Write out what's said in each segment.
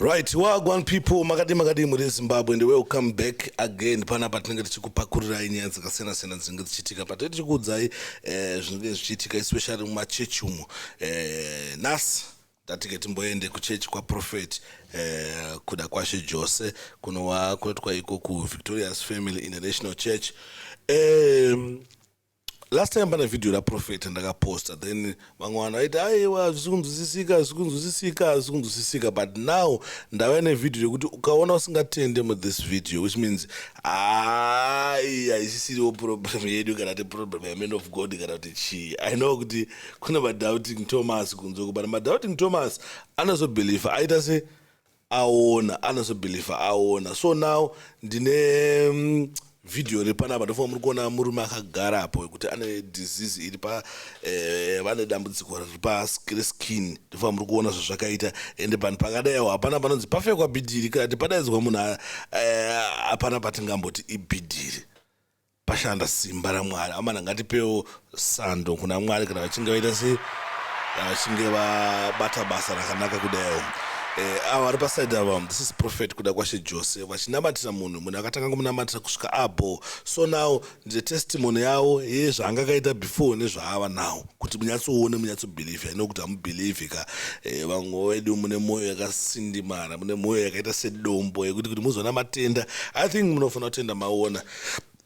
Right, wagwan people, makadii makadii muri Zimbabwe and welcome back again. Panapa tinenge tichikupakurirai nyaya dzakasiyana siyana dzinenge dzichiitika, but tichikuudzai eh, zvinenge zvichiitika especially mumachechi umo. Eh, nhasi ndatike timboende kuchechi kwaProphet eh, Kudakwashe Jose kunova kunoitwa iko kuVictorious Family International Church. Eh, last time pane video raprofeta ndakaposta, then vamwe vanhu vaiti aiwa hazvisi kunzwisisika, hazvisi kunzwisisika, hazvisi kunzwisisika, but now ndava nevideo yekuti ukaona usingatende muthis video, which means hai haisisiriwo problem yedu kana kuti problem yaman of God kana kuti chii. I know kuti kune madoubting Thomas kunzoko, but madoubting Thomas anozobhelievha aita se aona, anozobhelievha aona. So now ndine video iri panapa. Ndofunga muri kuona murume akagara apo kuti ane disease iri pa vane dambudziko riri paskin. Ndofunga muri kuona zvazvakaita, ende panhu pakadaiwo hapana panonzi pafekwa bhidhiri kana kuti padaidzwa munhu. Hapana patingamboti ibhidhiri, pashanda simba raMwari. Amana, ngatipewo sando kuna Mwari kana vachinge vaita se kana vachinge vabata basa rakanaka kudaiwo. Ava vari paside ava, this is Prophet Kudakwashe Jose vachinamatira munhu. Munhu akatanga kumunamatira kusvika abo. So now ndine testimony yavo yezvaanga akaita before nezvaava now, kuti munyatsoone, munyatsobhelieve ino kuti hamubhelieve ka. Vamwe vedu mune mwoyo yakasindimara, mune mwoyo yakaita sedombo yekuti kuti muzoona matenda. I think munofanira kutenda maona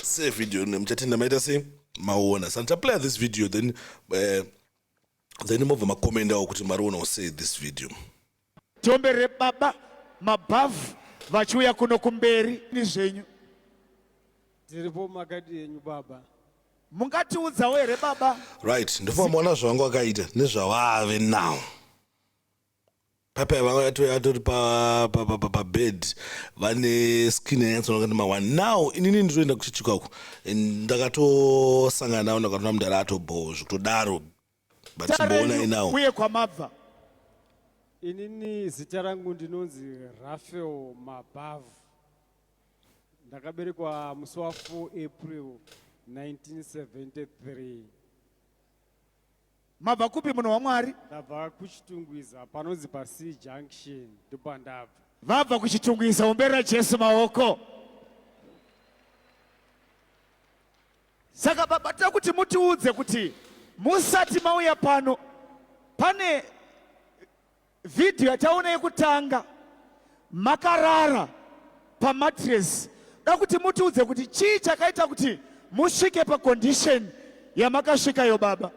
sevideo ino. Muchatenda maita sei? Maona. Saka ndichaplaya this video, then mobva makomendawo kuti marionawo sei this video. Tombere baba mabhavhu vachiuya kuno kumberi ni zvenyu. Tiripo, makadi enyu baba? Mungatiudzawo here baba? Right, ndofanira maona zvavangu vakaita nezvavave now. Papa vanga atori pabed, vane skin yanyatsonaka ma1. Now inini ndinoenda kuchechi kwako, ndakatosangana navo, ndakatona mudhara atobho zvekutodaro, but chimboonai now. Uye kwamabva? Inini zita rangu ndinonzi Rafael Mabhavhu. Ndakaberekwa musi wa4 April 1973. Mabva kupi, munhu waMwari? Ndabva kuChitungwiza, panonzi paC Junction, ndopandabva. Vabva kuChitungwiza. Omberera Jesu maoko. Saka baba, toda kuti mutiudze kuti musati mauya pano, pane vhidhiyo yataona yekutanga makarara pamattress. Da kuti mutiudze kuti chii chakaita kuti musvike pacondition yamakasvikayo, baba?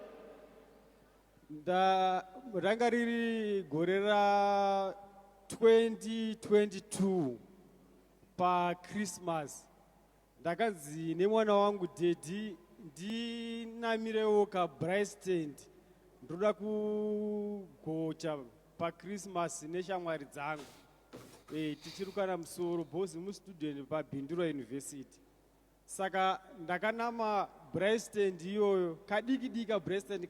Nda ranga riri gore ra 2022 paChristmas. Ndakanzi nemwana wangu, "Daddy, ndinamirewo kabraai stand, ndoda kugocha paChristmas neshamwari dzangu." Tichirukana musoro bhozi mustudent paBindura University. Saka ndakanama braai stand iyoyo, kadiki diki kabraai stand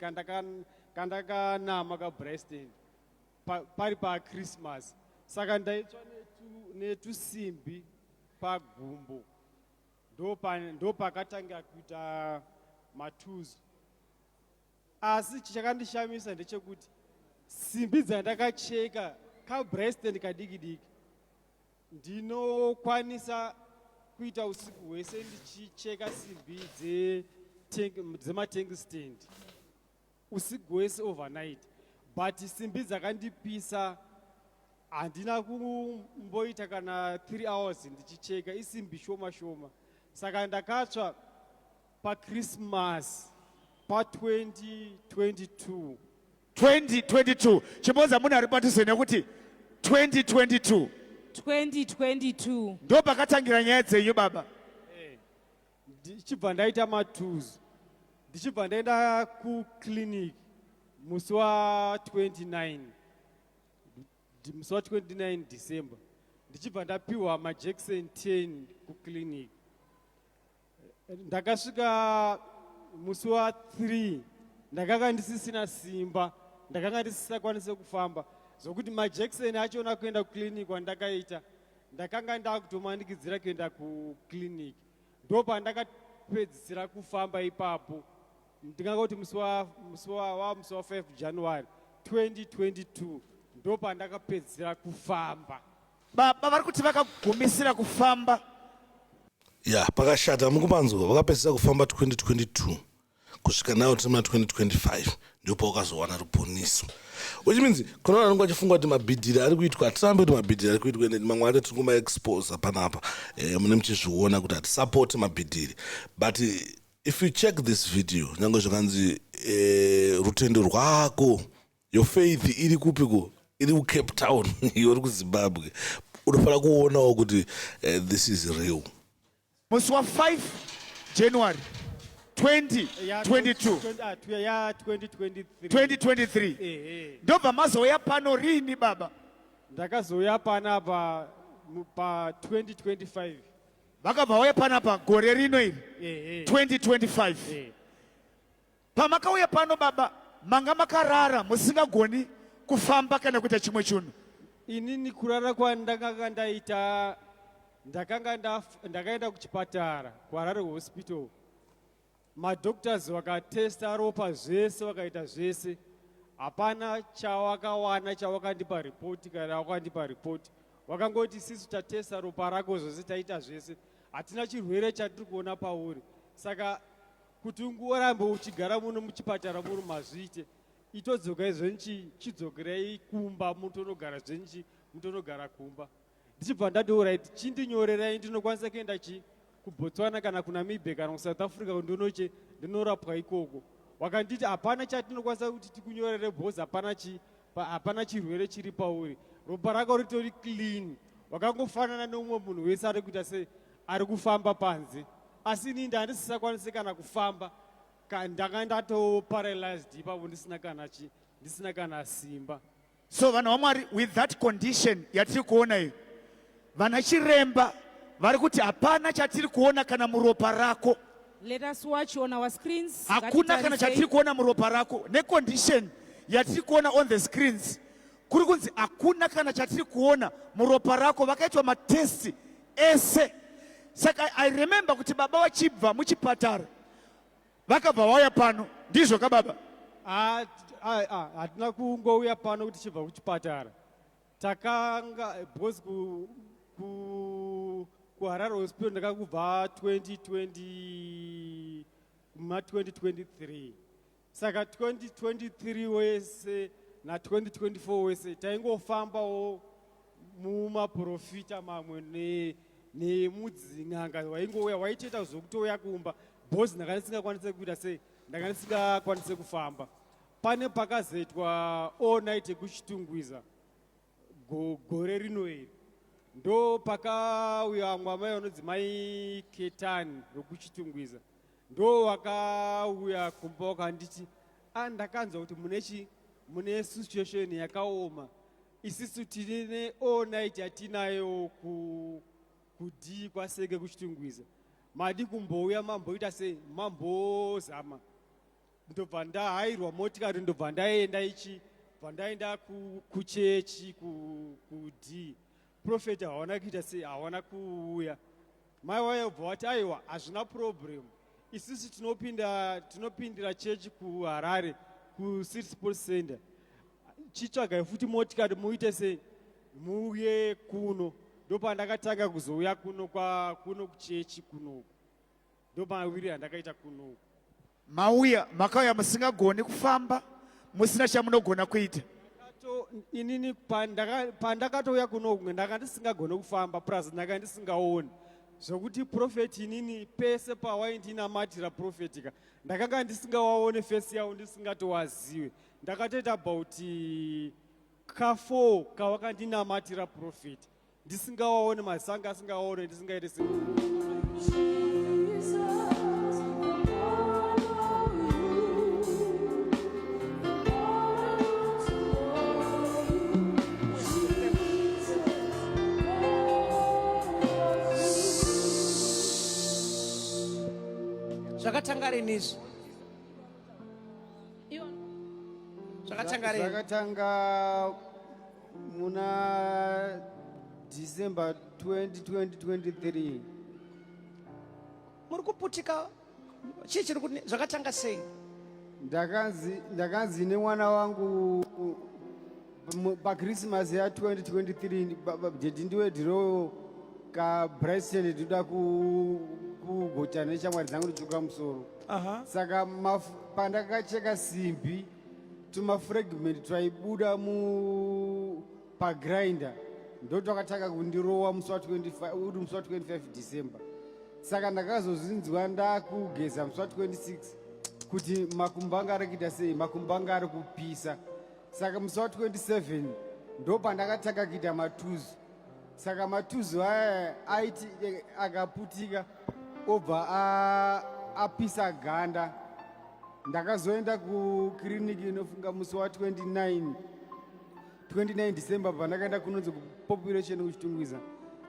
kandakanama, kabraai stand pari paChristmas. Saka ndaitsva netusimbi pagumbo, ndopakatangira kuita matuzu. Asi chakandishamisa ndechekuti simbi dzandakacheka, kabraai stand kadiki diki, ndinokwanisa kuita usiku hwese ndichicheka simbi dzematank stand, usiku hwese, overnight. But simbi dzakandipisa handina kumboita kana 3 hours ndichicheka, isimbi shoma shoma. Saka ndakatsva paChristmas pa2022. 2022. Chimbonza munhu ari padhuze nekuti 2022. 2022. Ndo pakatangira nyaya dzenyu, baba? Ndichibva ndaita matuzu, ndichibva ndaenda kuclinic musi wa29, musi wa29 December, ndichibva ndapiwa majekiseni 10 kuclinic. Ndakasvika musi wa3, ndakanga ndisisina simba, ndakanga ndisisakwanise kufamba, zvokuti majekiseni achona kuenda kuclinic kwandakaita ndakanga ndakutomanikidzira kuenda kuclinic. Ndopandakapedzisira kufamba ipapo, ndingangoti musi wa5 January 2022, ndopandakapedzisira kufamba. Baba vari kuti vakagumisira kufamba. Ya, pakashata mukupanzwa, vakapedzisa kufamba 2022 kusvika nayo tiri muna 2025 ndipo pawakazowana ruponiso, which means kuna vanhu vanenge vachifunga kuti mabhidhiri ari kuitwa. Hatirambi kuti mabhidhiri ari kuitwa, ende mamwe acho tiri kumaexposa panapa, mune muchizviona kuti hatisapoti mabhidhiri. But if you check this video, nyange zvakanzi rutendo rwako, your faith iri kupi ko? Iri kuCape Town, iwe uri kuZimbabwe. Unofanira kuonawo kuti this is real. Musi wa5 January 2022. Ya, 2023. 2023. Ehe. Ndobva mazouya pano rini, baba? Ndakazouya panapa pa 2025. Vakabva vauya panapa gore rino iri. Ehe. 2025. Eh. Pamakauya pano, baba, manga makarara musingagoni kufamba kana kuita chimwe chinhu? Inini kurara kwandakanga ndaita, ndakanga ndakaenda kuchipatara, kuHarare Hospital. Madoctors vakatesta ropa zvese, vakaita zvese, hapana chawakawana chawakandipa ripoti. Kana wakandipa ripoti, wakangoti, "Sisu tatesta ropa rako zvose, taita zvese, hatina chirwere chatiri kuona pauri. Saka kuti ungorambe uchigara muno muchipatara muno mazviite, itodzokai zvenchi, chidzokerei kumba, mutonogara zvenchi, mutonogara kumba." Ndichibva ndati, "Alright, chindinyorerai, ndinokwanisa kuenda chi kuBotswana kana kuNamibia kana kuSouth Africa, ndinoche ndinorapwa ikoko." Wakanditi, "Hapana chatinokwanisa kuti tikunyorere because hapana chi hapana chirwere chiri pauri. Ropa rako ritori clean, wakangofanana neumwe munhu wese ari kuita sei, ari kufamba panze." Asi inini ndandisisakwanisi kana kufamba. Ndanga ndatoparalyzed ipapo, ndisina kana chi ndisina kana simba. So vanhu vaMwari, with that condition yatiri kuona iyo, vana chiremba vari kuti hapana chatiri kuona kana muropa rako. Let us watch on our screens. Hakuna kana Ngatitarisei. chatiri kuona muropa rako. Necondition yatiri kuona on the screens, kuri kunzi hakuna kana chatiri kuona muropa rako. Vakaitwa matesti ese. Saka I remember kuti baba vachibva muchipatara vakabva vauya pano, ndizvo kababa? Ah, hatina kungouya pano kuti tichibva kuchipatara. Takanga, because kuHarare Hospital ndakakubva 2020, kuma 2023. Saka 2023 wese na2024 wese taingofambawo mumaprofita mamwe nemudzin'anga waingouya, waitoita zvokutouya kumba, because ndanga ndisingakwanise kuita sei, ndanga ndisingakwanise kufamba. Pane pakazoitwa all night yekuChitungwiza gore rino iri, ndo pakauya vamwe amai vanonzi Mai Ketani vekuChitungwiza. Ndo wakauya kumba, wakanditi, "A, ndakanzwa kuti mune chi mune situation yakaoma. Isisu tine all night yatinayo kudii kwaSeke kuChitungwiza. Madi kumbouya mamboita sei, mambozama?" Ndobva ndahairwa motikari, ndobva ndaenda ichi, bva ndaenda kuchechi kudii. Prophet hawana kuita sei, hawana kuuya. Mai wayo bva wati, "Aiwa, hazvina problem. Isusu tinopinda, tinopindira chechi kuHarare, kuCity Sports Center. Chitsvagai futi motikari, muite sei, muuye kuno." Ndopandakatanga kuzouya kuno kuno kuchechi kunoku. Ndomawiri andakaita kunoku. Mauya, makauya musingagoni kufamba, musina chamunogona kuita? Inini pandakatouya kunoku ndanga ndisingagoni kufamba, plus ndanga ndisingaoni zvokuti prophet inini pese pawaindinamatira prophet ka, ndakanga ndisingawaone face yavo, ndisingatowaziwe. Ndakatoita about ka4 kawakandinamatira prophet ndisingawaone, maziso anga asingaone, ndisingaiti se. Jesus, I know you. The more I want to know you, Jesus, more of you. Zvakatanga rini izvi? Zvakatanga rini? Zvakatanga muna December 2023. Muri kuputika, chii chiri kuti zvakatanga sei? Ndakanzi nemwana wangu. Pakrisimasi ya 2023 dedi ndiwedhirowo kabrison ndinoda kugocha neshamwari dzangu ndichiuka musoro. Saka pandakacheka simbi tumafragment twaibuda mu pagrinder ndotwakatanga kundirowa musi wa 25 uri musi wa 25 December. Saka ndakazozvinzwa ndakugeza musi wa 26 kuti makumbo anga ari kuita sei, makumbo anga ari kupisa. Saka musi wa 27 ndopandakatanga kuita matuzu. Saka matuzu aya aiti akaputika obva apisa ganda. Ndakazoenda kukiriniki inofunga musi wa 29 29 December pandakaenda kunonzi kupopulation kuChitungwiza,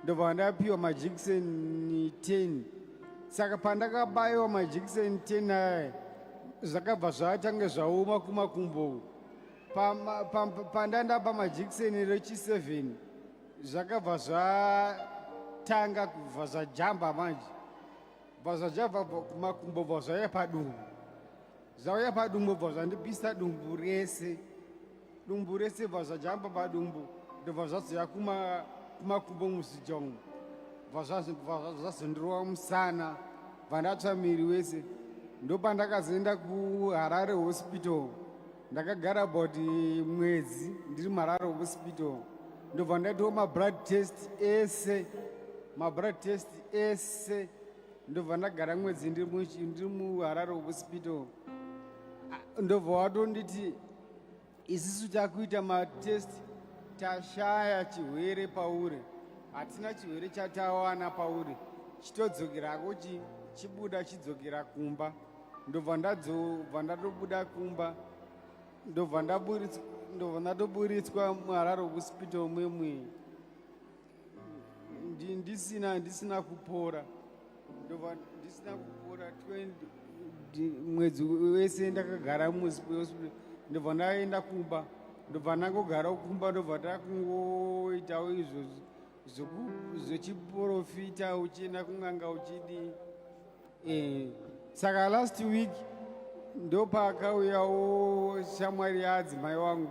ndobva ndapiwa majekiseni 10. Saka pandakabayiwa majekiseni 10 aya zvakabva zvatange zvaoma kumakumbo. Pandandapa majekiseni rechi7 zvakabva zvatanga kubva zvajamba manje, bva zvajamba kumakumbo, bva zvauya padumbu, zvauya padumbu bva zvandipisa dumbu rese, dumbu rese bva zvajamba padumbu, ndobva zvazoya kumakumbo muzvijongo, bva zvazondirova musana, bva ndatsva miri wese. Ndopandakazoenda kuHarare Hospital. Ndakagara about mwedzi ndiri muHarare Hospital, ndobva ndaitawo mablood test ese, mablood test ese. Ndobva ndagara mwedzi ndiri muHarare Hospital. Ndobva watonditi isisu takuita matest tashaya chirwere pauri, hatina chirwere chatawana pauri, chitodzokerako chibuda chidzokera kumba. Ndobva ndadzobva ndatobuda kumba, ndobva ndatoburitswa muHarare Hospital mwemwe ndisina kupora. Ndobva ndisina kupora mwedzi wese ndakagara muhospital. Ndobva ndaenda kumba, ndobva ndangogara kumba, ndobva takungoitawo izvozvo zvechiprofita, uchienda kun'anga uchidii. Saka last week ndopakauyawo shamwari yaadzimai wangu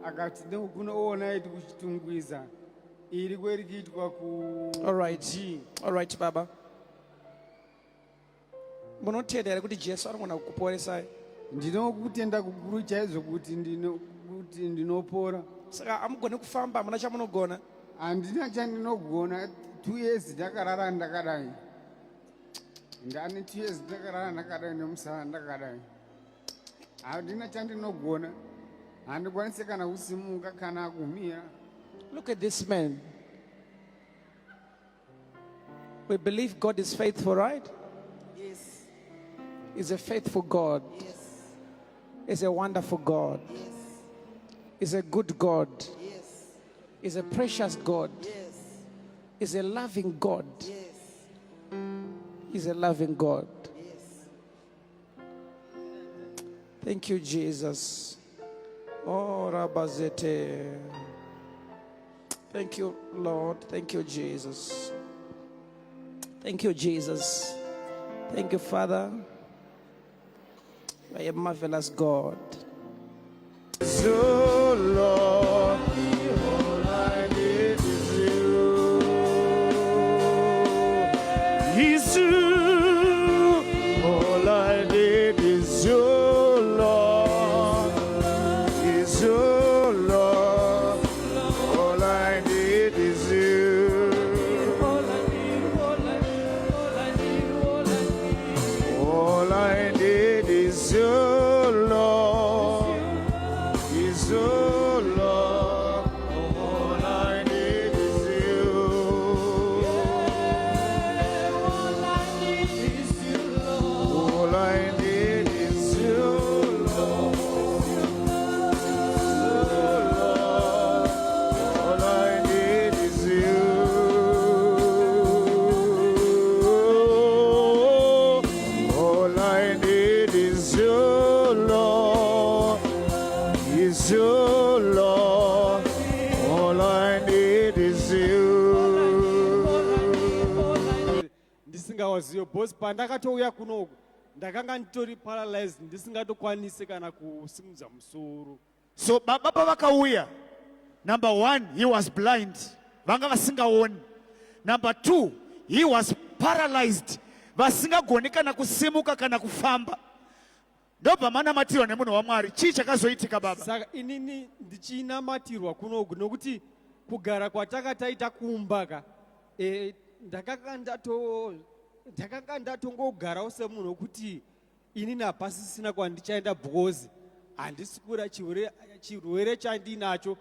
akati kunoona iti kuChitungwiza iri kweri kuitwa ku All right. G. All right, baba. Munotenda here kuti Jesu anogona kukuporesai? Ndinokutenda kukuru chaizvo kuti ndinopora. Saka hamugoni kufamba, hamuna chamunogona? Handina chandinogona. 2 years ndakarara ndakadai, ndane 2 years ndakarara ndakadai nemusana ndakadai. Handina chandinogona, handikwanisi kana kusimuka kana kumira. Look at this man. We believe God is faithful, right? Yes. He's a faithful God. Yes. He's a wonderful God. Yes. He's a good God. Yes. He's a precious God. Yes. He's a loving God. Yes. He's a loving God. Yes. Thank you, Jesus. Oh, Rabazete. Thank you, Lord. Thank you, Jesus. Thank you, Jesus. Thank you, Father. You are a marvelous God. So Lord, all I need is you. Is you. All I need is you, Lord. Is you, Lord. All I need is you. All I need is you, Lord. Is you, Lord. All I need is you. All I need is you, Lord. Lord. All I need is you. All I need is you, Lord. Is you, Lord. All I need is you. Ndisingawaziyo boss, pandakatouya kunoku ndakanga nditori paralyzed, ndisingatokwanisi kana kusimudza musoro. So baba pavakauya Number one, he was blind. Vanga vasingaoni. Number two, he was paralyzed. Vasingagoni kana kusimuka kana kufamba. Ndobva manamatirwa nemunhu waMwari. Chii chakazoitika baba? Saka inini ndichinamatirwa kunoku nokuti kugara kwataka taita kumba ka e, ndakanga ndato ndakanga ndatongogarawo semunhu wekuti inini hapasisina kwandichaenda because handisi kura chirwere chandinacho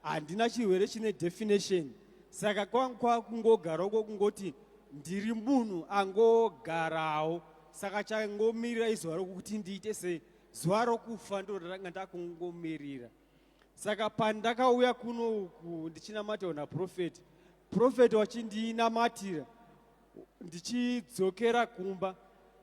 handina chirwere chine definition saka kwangu kwakungogara uko kungoti ndiri munhu angogarawo saka changomirira izuva rokuti ndiite sei zuva rokufa ndiro ranga ndakungomirira saka pandakauya kuno uku ndichinamatirwa naprofeti profeti wachindinamatira ndichidzokera kumba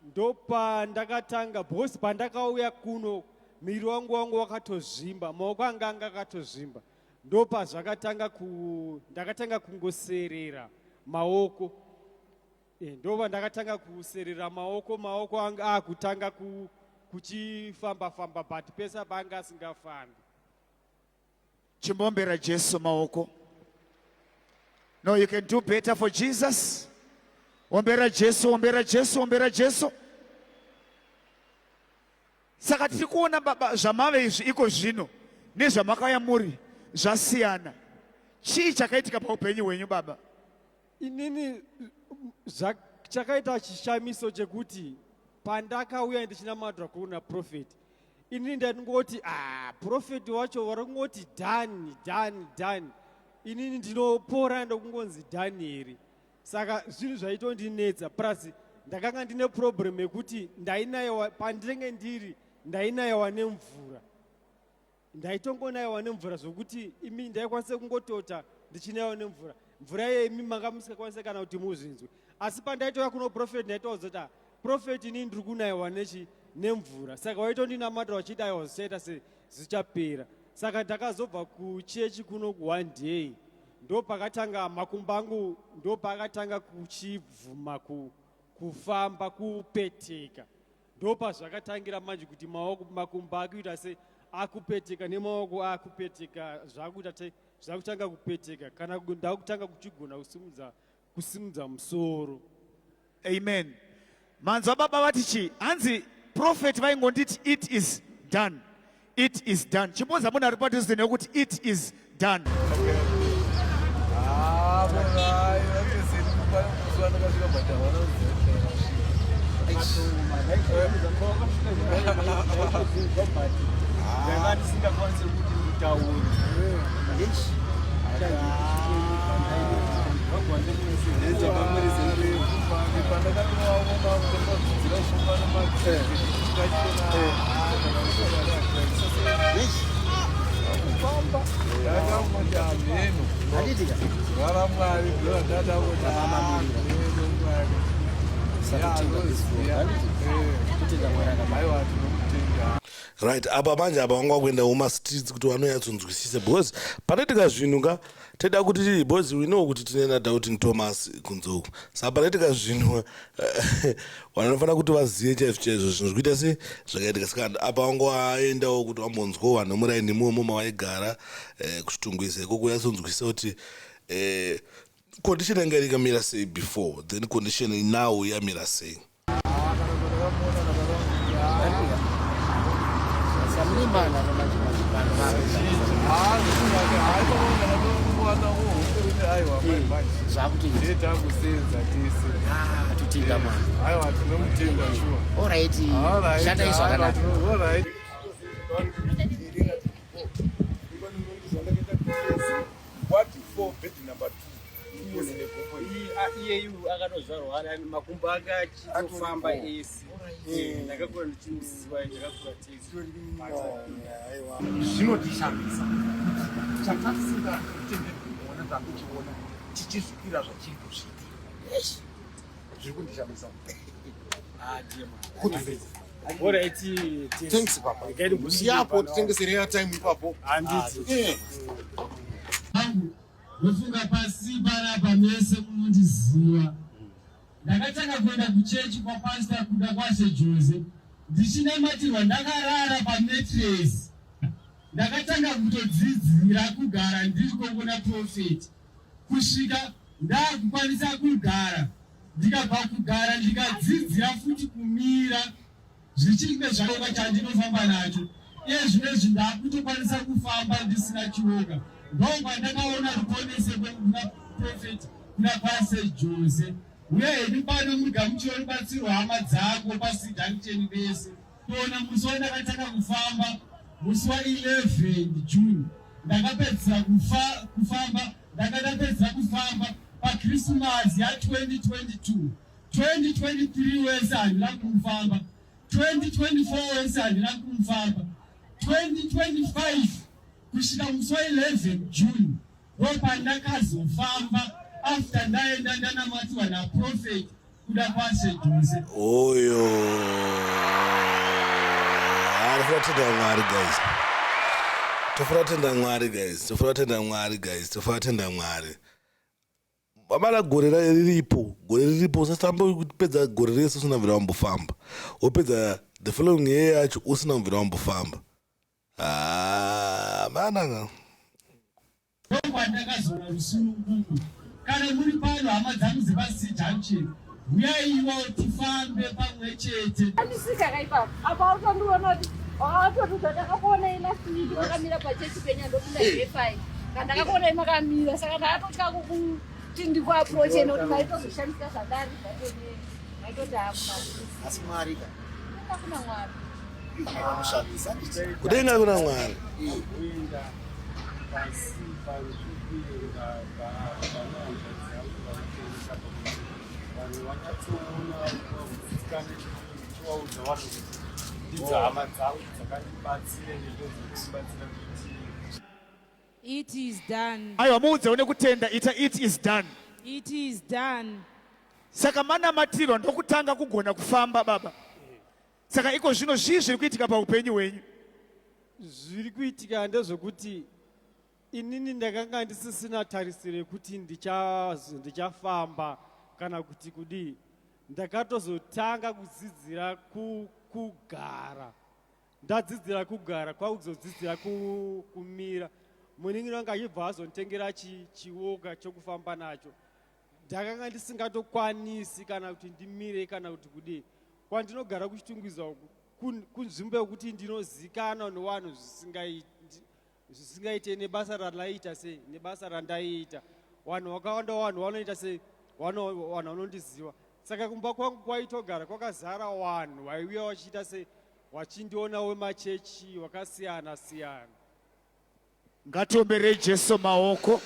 ndopandakatanga because pandakauya kuno miri wangu wangu wakatozvimba maoko anga anga akatozvimba ndopazvakatanga ku ndakatanga kungoserera maoko e, ndova ndakatanga kuserera maoko maoko anga akutanga ku, kuchifamba famba but pese paanga asingafambi. Chimbombera Jesu maoko. No, you can do better for Jesus. Ombera Jesu, ombera Jesu, ombera Jesu. Saka tiri kuona baba zvamave izvi iko zvino nezvamakauya muri zvasiyana. Chii chakaitika paupenyu hwenyu baba? Inini chakaita chishamiso chekuti pandakauya ndichinamatirwa kuna prophet inini ndandingoti ah prophet wacho vari kungoti dani dani dani inini ndinopora ndokungonzi dhanieri saka zvinhu zvaitondinetsa plus ndakanga ndine problem yekuti ndainayewa pandinenge ndiri ndainayewa nemvura Ndaitongonaiwa nemvura zvokuti imi ndaikwanisa kungotota ndichinaiwa nemvura. Mvura iye imi manga musingakwanise kana kuti muzvinzwe. Asi pandaitouya kuno prophet ndaitoudza kuti ah, prophet ini ndiri kunaiwa nechi nemvura. Saka waitondinamatira wachiti aiwa zvichaita se zvichapera. Saka ndakazobva kuchechi kuno ku one day ndopakatanga makumbo angu ndopakatanga kuchibvuma ku, kufamba kupeteka. Ndopazvakatangira manje kuti maoko makumbo akuita se akupeteka nemaoko akupeteka zvakuita te zvakutanga kupeteka kana ndakutanga kuchigona kusimudza kusimudza musoro. Amen. Manzwa baba vati chii? Hanzi prophet vaingonditi it is done. It is done. Chimbonza munhu ari padhuze nekuti it is done. Ndanga ndisingakwanisi kuti nditaure. Right, apa manje apa vanga vakuenda mumastreets kuti vanonyatsonzwisisa because panoitika zvinhu ka Teda kuti because we know kuti tine na Doubting Thomas kunze uku. Saka panoitika zvinhu vanofanira kuti vazive chaizvo chaizvo zvinhu zvikuita se zvakaitika. Saka apa vangoaendawo kuti vambonzwawo vanhu muraini imomo mavaigara eh, kuchitungwiza ikoko kunyatsonzwisisa kuti eh, condition yanga irikamira sei before then condition now yamira sei. What for bed number 2? Iyeyu akatozvarwa ari makumbo ake achitofamba ese. Ndakakura ndichimuziva, ndakakura tese. Zvinotishamisa kuti chatasingatenderi kuona takuchiona chichisvikira zvachiri kusvikira. Zviri kundishamisa. Thanks papa. Siyapo titengesere airtime ipapo. Handiti. Eh. Ndofunga pasi panapa mese munondiziva. Ndakatanga kuenda kuchechi kwapastor Kudakwashe Jose ndichinamatirwa ndakarara pametresi. Ndakatanga kutodzidzira kugara ndiri kongona prophet kusvika ndakukwanisa kugara, ndikabva kugara ndikadzidzira futi kumira. Zvichinge zvaroka chandinofamba nacho iye zvinezvi, ndakutokwanisa kufamba ndisina chiwoka. Ndokwandakaona ruponese kuna prophet kuna Pastor Jose. Uye hedu pano mugamuchiro rubatsiro hama dzako pasijancheni bese toona. Musi wandakatanga kufamba musi wa11 June, ndakapedzisa kufamba, ndakatapedzisa kufamba paKrismasi ya2022. 2023 wese handina kumufamba, 2024 wese handina kumufamba, 2025 kusvika musi wa11 June ndopandakazofamba, after ndaenda ndanamatiwa naprophet kuda kwaShe Jose. Oyo tofanira kutenda Mwari, guys. Tofanira kutenda Mwari, guys. Tofanira kutenda Mwari, guys. Tofanira kutenda Mwari. Babala, gore riripo, gore riripo, usatamba kupedza gore rese usina mvura wambofamba, wopedza the following year yacho usina mvura wambofamba. Ah, mananga. Ndokwandakazoona rusununguko. Kana muri pano, hama dzangu dzepasi Junction, uyaiwo tifambe pamwe chete. Andisika kaipapo apa utondiona kuti wakatotuta. Ndakakuonai last week makamira pachechi penya, ndopinda hefai kana ndakakuonai makamira, saka ndakatotya kukuti ndikuapproache nekuti maitozoshandisa zvandari zvatone maitoti hakuna. Asi Mwari ka. Hakuna Mwari. Vanoshamisa. Kudenga kuna Mwari. Kuenda pasi pandikuenda pane hanzvadzi yangu vanotengesa, pakuti vanhu vanyatsoona kugutsikana ndichivaudza vanhu kuti ndidzo hama dzangu dzakandibatsira ndindodzinotibatsira kuti It is done. Aiwa, muudzewo nekutenda, ita "It is done." It is done. Saka manamatirwa ndokutanga kugona kufamba, baba. Saka iko zvino zvii zviri kuitika paupenyu hwenyu? Zviri kuitika ndezvekuti inini ndakanga ndisisina tarisiro yekuti ndichafamba kana kuti kudii. Ndakatozotanga kudzidzira kugara, ndadzidzira kugara kwakuzodzidzira kumira. Munin'ina wangu achibva azonditengera chiwoka chokufamba nacho. Ndakanga ndisingatokwanisi kana kuti ndimire kana kuti kudii. Kwandinogara kuChitungwiza uku kunzvimbo yekuti ndinozikanwa nevanhu zvisingaite nebasa randaiita sei, nebasa randaiita. Vanhu vakawanda, vanhu vanoita sei, vanhu vanondiziva. Saka kumba kwangu kwaitogara kwakazara vanhu vaiuya vachiita sei, vachindiona, wemachechi wakasiyana siyana. Ngatiomberei Jesu maoko.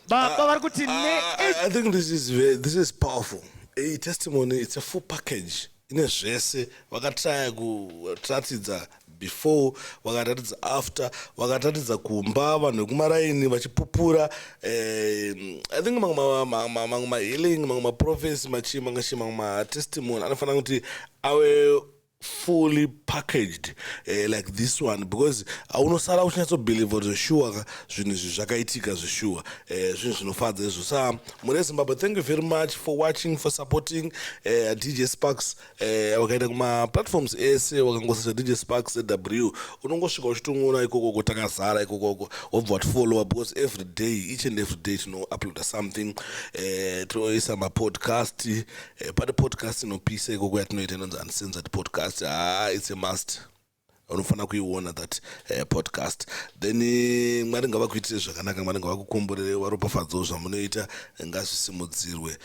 Baba vari kuti ne I think this is powerful. A testimony, it's a full package. Ine zvese vakatraya kutiratidza before, vakaratidza after, vakataridza kumba, vanhu vekumaraini vachipupura. I think mamwe mahealing, mamwe maprophecy, machi mamwe chi mamwe matestimony anofanira kuti ave fully packaged like this one, because unosara uchinyatsobelieve kuti zveshuwa ka zvinhu izvi zvakaitika zveshuwa. Zvinhu zvinofadza izvo. Sa mune Zimbabwe, thank you very much for watching, for supporting DJ Sparks. Wakaenda kumaplatforms ese, wakangosearcha DJ Sparks ZW, unongosvika uchitongoona ikokoko, takazara ikokoko. Wobva watifollowa, because every day, each and every day, tinouploada something. Tinoisa mapodcast. Pane podcast inopisa ikoko yatinoita inonzi Uncensored Podcast. Ah, it's a must, unofanira kuiona that podcast. Then Mwari ngavakuitire zvakanaka, Mwari ngavakukomborere, varopafadzewo zvamunoita, ngazvisimudzirwe.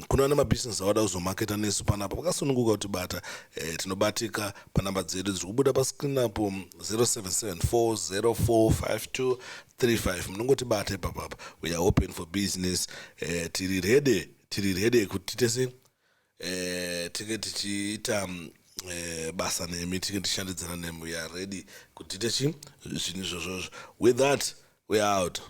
Kuna nemabhizinesi avada kuzomaketa nesu panapa, vakasununguka kutibata. Tinobatika panhamba dzedu dziri kubuda pascreen apo, 0774 045235. Munongotibata ipapapa. We are open for business. Tiri ready, tiri ready kuti tese tinge tichiita basa nemi, tinge tichishandidzana nemi. We are ready kuti tiite chi zvinhu izvozvozvo. With that, we are out.